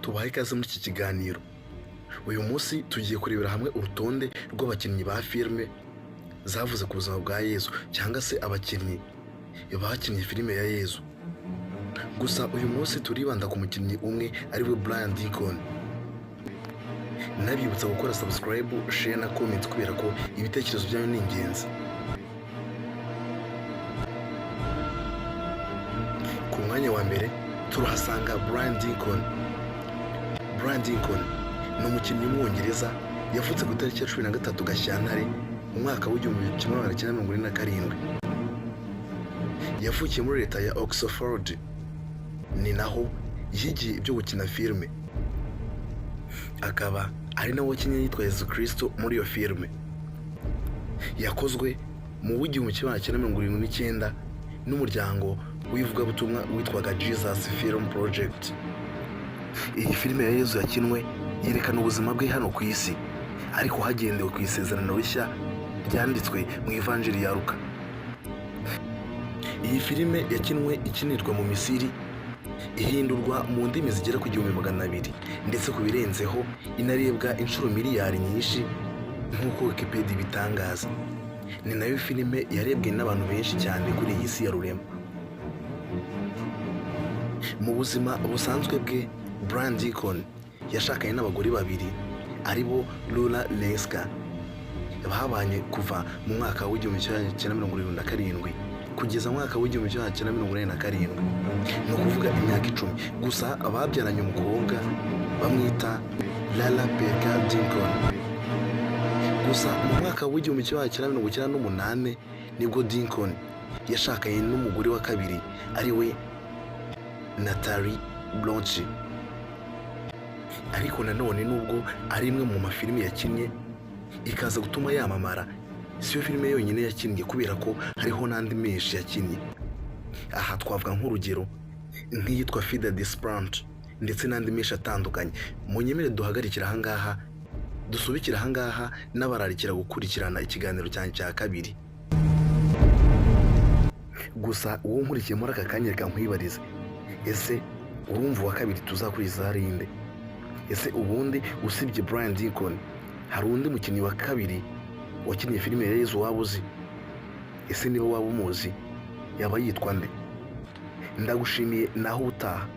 Tubahe ikaze muri iki kiganiro. Uyu munsi tugiye kurebera hamwe urutonde rw'abakinnyi ba filime zavuze ku buzima bwa Yezu, cyangwa se abakinnyi bakinnye filime ya Yezu. Gusa uyu munsi turibanda ku mukinnyi umwe, ariwe Brian Deacon. Nabibutsa gukora subscribe, share na comment, kubera ko ibitekerezo byanyu ni ingenzi. Ku mwanya wa mbere turahasanga Brian Deacon. Brian Deacon ni umukinnyi w'Umwongereza, yavutse ku itariki ya 13 Gashyantare mu mwaka w'1947. Yavukiye muri leta ya Oxford, ni naho yigiye ibyo gukina filime, akaba ari nawe wakinnye yitwa Yezu Kristo muri iyo filime yakozwe mu w'1979 n'umuryango w'ivugabutumwa witwaga Jesus Film Project. Iyi filime ya Yezu yakinwe yerekana ubuzima bwe hano ku isi, ariko hagendewe ku Isezerano Rishya ryanditswe mu Ivanjiri ya Luka. Iyi filime yakinwe ikinirwa mu Misiri, ihindurwa mu ndimi zigera ku 1200, ndetse ku birenzeho inarebwa inshuro miliyari nyinshi nk'uko Wikipedia ibitangaza. Ni nayo filime yarebwe n'abantu benshi cyane kuri iyi si ya rurema. Mu buzima busanzwe bwe, Brian Deacon yashakanye n'abagore babiri, aribo Laura Lenska babanye kuva mu mwaka w'1977 kugeza mu mwaka w'1987, ni ukuvuga imyaka 10. Gusa babyaranye umukobwa bamwita Lara Parker Deacon. Gusa mu mwaka w'1998 nibwo Deacon yashakanye n'umugore wa kabiri, ari we Natalie Blanche. Ariko nanone, nubwo ari imwe mu mafilimi yakinnye ikaza gutuma yamamara, siyo filime yonyine yakinnye, kubera ko hariho n'andi menshi yakinnye. Aha twavuga nk'urugero nk'iyitwa Feed This Plant ndetse n'andi menshi atandukanye. Munyemere duhagarikira ahangaha, dusubikire ahangaha, n'abararikira gukurikirana ikiganiro cyanjye cya kabiri. Gusa uwo nkurikiye muri aka kanya, reka nkwibarize: ese urumva uwa kabiri tuzakurikiza hari inde? Ese ubundi usibye Brian Deacon, hari undi mukinnyi wa kabiri wakinnye filime ya Yezu waba uzi? Ese niba waba umuzi, yaba yitwa nde? Ndagushimiye, naho utaha.